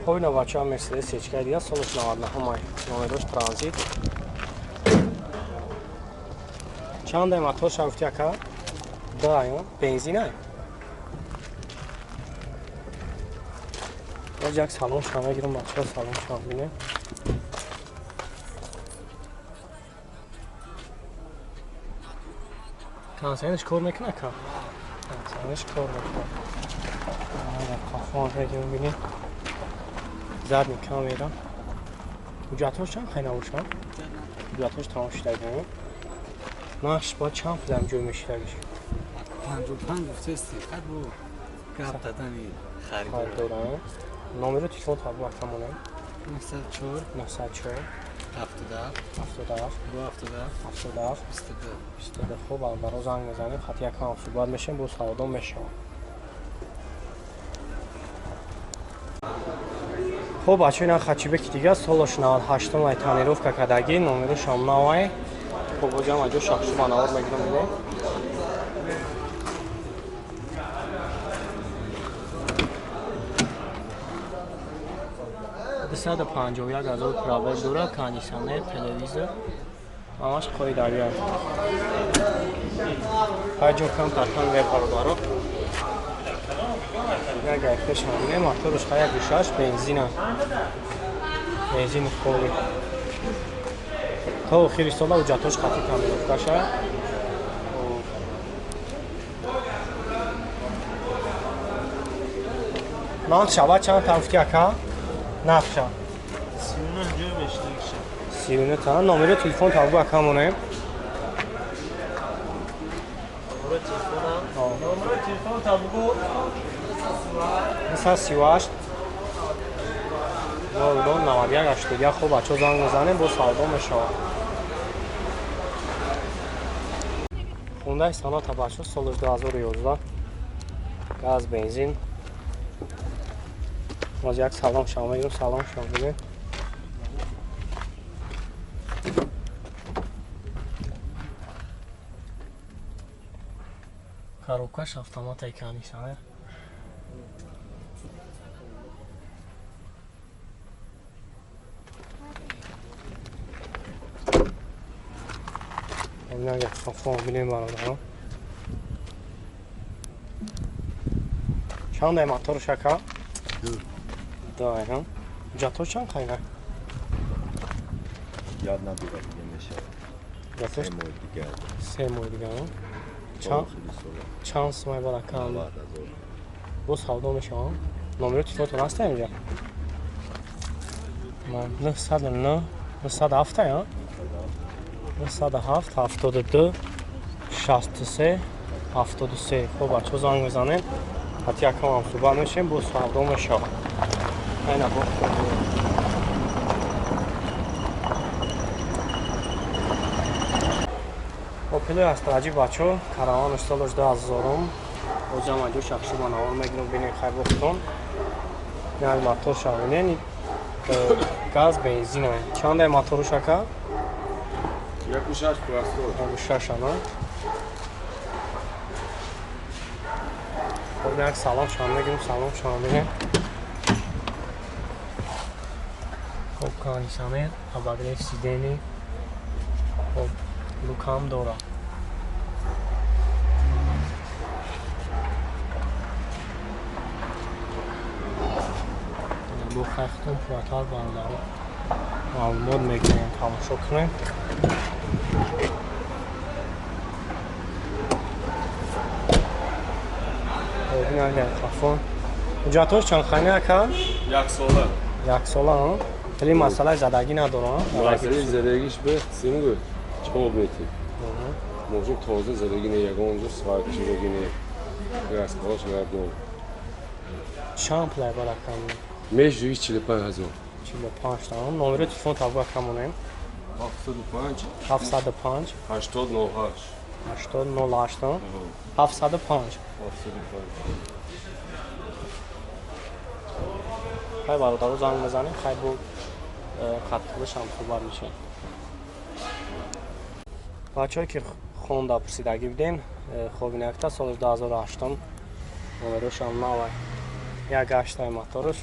Хоб, ина, бачаҳо, Мерседес сечкаи дига, солаш 99 май, номерош транзит. Чандай моторша гуфти, ака? Да, бензина. Боз як салон шава мегирам, бачаҳо, салон шава бинем. Кондиционерш кор мекунад, ака? Кондиционерш кор мекунад. Қафон мегирам, бинем. Задний камера. Ҳуҷҷатҳош чанд хай набошад? Ҳуҷҷатҳош тамом шудагӣ. Нархш бояд чанд пулам ҷой мешидагиш? 55 гуфтести, хат бу гап дадани харидор. Харидора. Номери телефон табу акамонем. 904 904 77 77 2 77 77 22. 22. Хуб, баро занг мезанем, хати якам суҳбат мешем, бо савдо мешавам. Хуб, бачаҳо, ина хэтчбеки дига, солаш 98 ай, тонировка кардагӣ, номерошам навай. Хуб, боҷам аҷо шахшу ба навор мегирам, бинем. 251 000 пробег дорад, кондиционер, телевизор, ҳамаш қоидавия. Ҳайҷо кам таркан ве, бародаро. Як гайфтеш ҳамине, моторш ха 1,6 бензина. Бензини холи. То охири сола ҳуҷҷатош хати тонировкаша. Нарх шава чанд та гуфти, ака? Нархша? 39 ҷой мешидагиша. 39 та. Номери телефон табу ака монем. Номери телефона? Номери телефон табугу. 938 00 91 81. Хуб, бачаҳо, занг мезанем, бо савдо мешавад. Хундай Соната, бачаҳо, соли 2011, газ, бензин. Боз як салом шава мегирем, салом шава бигем. Коробкаш автоматай, кондиционер. Як автомобилем, бародарон. Чандай моторш, ака? Да, ҳуҷҷатҳо чанд қайна? Ёд надорад, дига мешавад. Ҳуҷҷатҳош? 3 моҳ дига. 3 моҳ дига. То Чанд охири сола. чанд сумай бад, ака? 90 000. Боз савдо мешавам. Номери телефонтон ҳаста инҷа? 909 907, я 907 72 63 73. Хуб, бачаҳо, занг мезанем, ҳати якам ҳам суҳбат мешем, боз савдо мешавад. Айна бо. Опель Астра бачаҳо, Караван, солаш 2000-ум. Бозам аҷо шахши ба навор мегирам, бинем, хай бохтон. Як мотор шавинен, газ, бензин. Чандай моторуш, ака? 1,6 простой. 1,6 ана. Хоб, як салом шава мегирем, салом шава бинем. Хоб, кондиционер, обогрев сидений. Хоб, люкам дорад. Бо хайхтон пурратар, бародаро, маълумот мегирем, тамошо кунем. Хафон. Ҳуҷҷатҳош чанд хайна, ака? Як сола. Як сола. Хеле масъалаи задагӣ надорам. Масъалаи задагиш бе симгу ҷавоб метӣ. Мошин тоза, задагӣ не, ягон ҷо сварка шудагӣ не. Расколаш гардон. Чанд пулай бар, ака? Мешуи 45 000. 45 тамом. Номери телефон табу, ака, монем. 75 75 80 08. 80 08 705. 705. Хай, бародаро, занг мезанем, хай бо хаттулашам суҳбат мешем. Бачаҳое ки Хонда пурсидагӣ будем, хоб, инакта, соли 2008, номерошам навай, 1,8 моторш.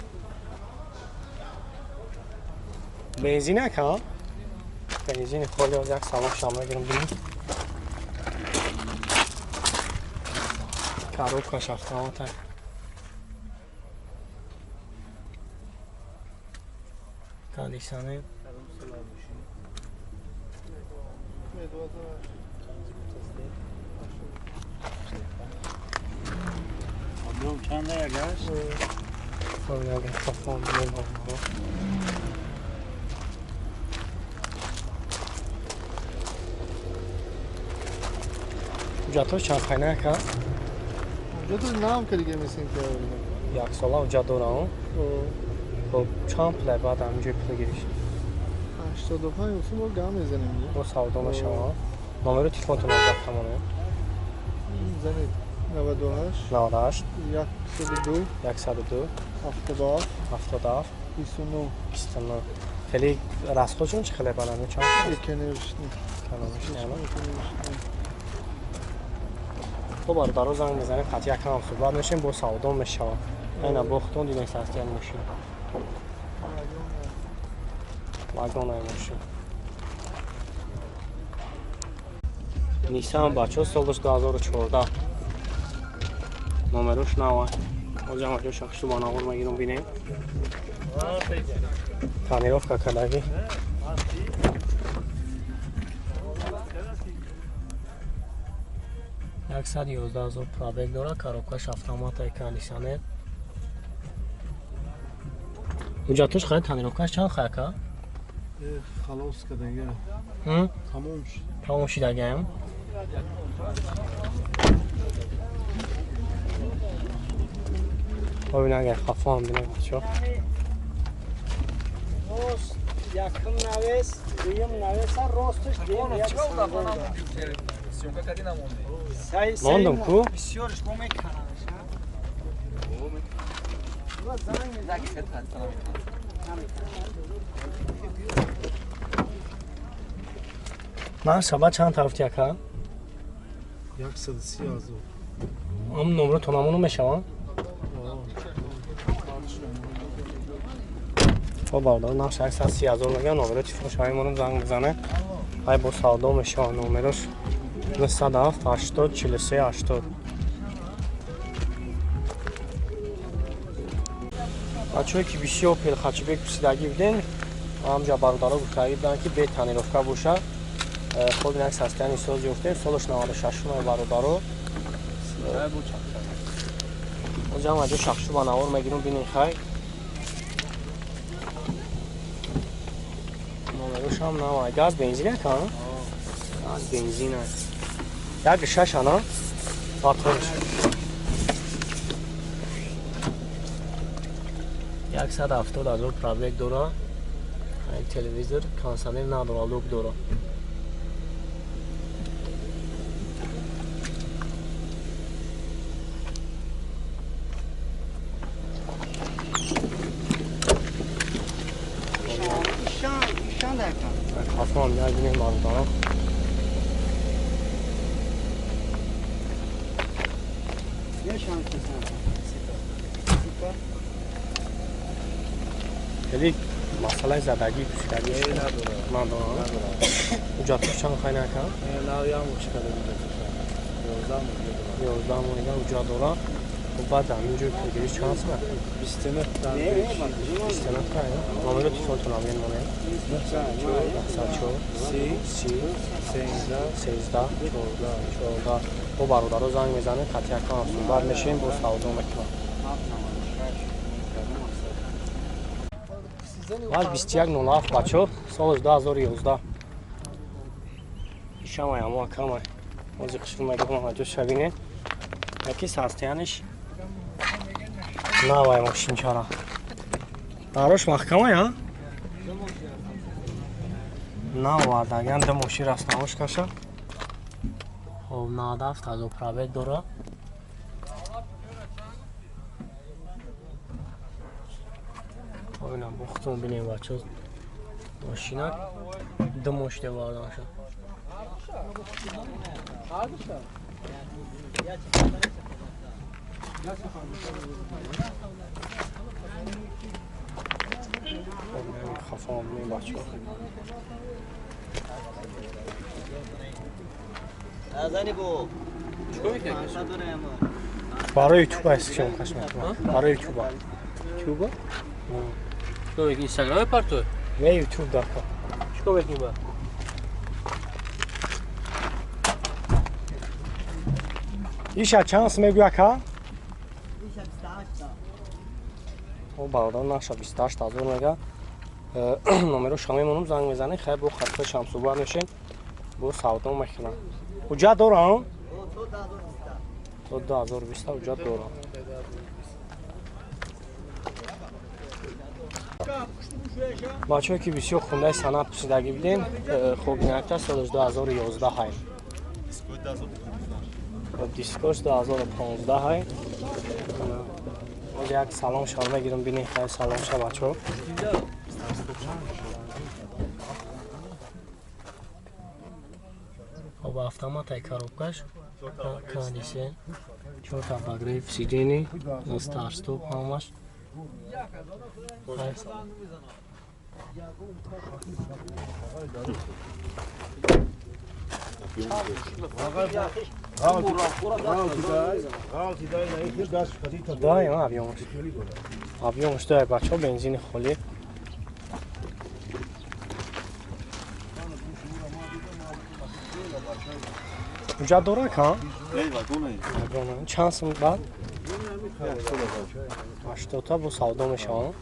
Бензин ака? Бензини холи аз як салон шам мегирам бинем. Коробкаш автомата. Кондиционер. Ҳуҷҷатҳош чанд хайна ака? Ҳуҷҷатҳош нам ки дига мисин ки як сола ҳуҷҷат дорам. Хоб чанд пулай баъд ҳаминҷои пул гириш? 85 гуфтем, бо гам мезанем. Бо савдо мешавад. Номери телефонтон запт монем. Занед 98 98 102 102 77 77 29 29. Хеле расходшон чӣ хеле баланд чанд? Экономичный. Экономичный. Хоб бародаро занг мезанем, қатъи якам суҳбат мешем, бо савдо мешавад. Айна бо худтон дидем састиян мошин. Вагонаи мошин. Нисан бачо солаш 2014. Номерош нава. Ҳозир ҷо шахшу ба навор мегирам бинем. Тонировка кардагӣ. 111 000 пробег дора, коробкаш автоматаи кондиционер. Ҳуҷҷатош хай тонировкаш чанд хай ака? Халос кардага. Тамом шуд. Тамом шидагаем. Бибин агар хафо ҳам бинем бачо. Рост якум навес, дуюм навеса, росташ дуюм як Мондам ку? Бисёрш мо меканамеш. Ман шаба чанд тарафти ака? 130 ҳазор. Ам номро тонамону мешавам? Хоб бародар нақш 130 ҳазор мегӯяд, номеро телефон шавай монум занг бизане. Ай бо савдо мешавад номерош 907 80 43 80. Бачаҳое ки бисёр пелхачибек пурсидагӣ будем, ҳамҷа бародаро гуфтагӣ буданд ки бе тонировка боша. Хоб инак состояние соз ёфтем, солаш 96 бародаро. Озам аҷо шахшу ба навор мегирум бинин хай. Номерошам навай. Газ бензин ака? Газ бензин аст. Як шаш ана? Моторш. 170 000 пробег дора. Телевизор, кондиционер надора, люк дора. Хафон як бинем бародаро. Хеле масъалаи задагӣ пӯшидагӣ надорам. Ҳуҷҷатҳош чанд хай нака? 11 моҳида ҳуҷҷат дора. Хоб баъд ҳамин ҷои пулгириш чанд сомад? 29 та. Номеро телефонтон ҳам монем. 904 30 13 14. Бо бародаро занг мезанем, қатъи якам суҳбат мешавем, бо савдо мекунам. Ваз 2107 бачо, солаш 2011. Ишамай амо акамай. Ози қишр мегирам аҷо шабине. Яки состояниш навай мошинчара. Дарош маҳкамай, а? Навардаган ду мошин раст навош каша. Хоб 97 ҳазор пробег дора. Бинам бухтум бинем бачо. Мошинак ду мошине вардан шуд. Хафа бинем, бачаҳо. Барои ютуба ҳисоб каш мекунам. Барои ютуба. Ютуба? Чикор мекунӣ? Инстаграме партои? Не, ютуб дака. Чикор мекунӣ ба? Иша чанд сум мегӯя, ка? О, бародар, наша 28 ҳазор мега. Номероша мемонам, занг мезанем, хай бо хатҳои шамсӯҳбат мешем, бо савдо мекунам. Ҳуҷҷат дорам? То 2020 ҳуҷҷат дорам. Бачаҳое ки бисёр хундаи санъат пурсидагӣ будем, хоб, инакта солаш 2011 ҳай. Хоб, дискош 2015 ҳай. Ҳозир як салон шава мегирам, бинем, хай салон ша, бачаҳо. Хоб, автоматай, коробкаш кондисен, чорта обогрев сидений, старт стоп ҳамаш. Хай. Дай, объёмаш. Объёмаш дай, бачаҳо, бензини холӣ. Ҳуҷҷат дора, ка? Чанд сум баъд? 80-та бо савдо мешаванд.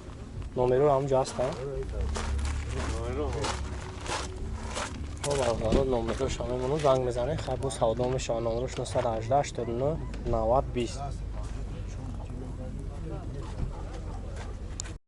Номеро ҳамҷо ҳастанд. Хоб, бародаро, номероша мемонам, занг мезанем, хай бо савдо мешаванд. Номерош 918 89 90 20.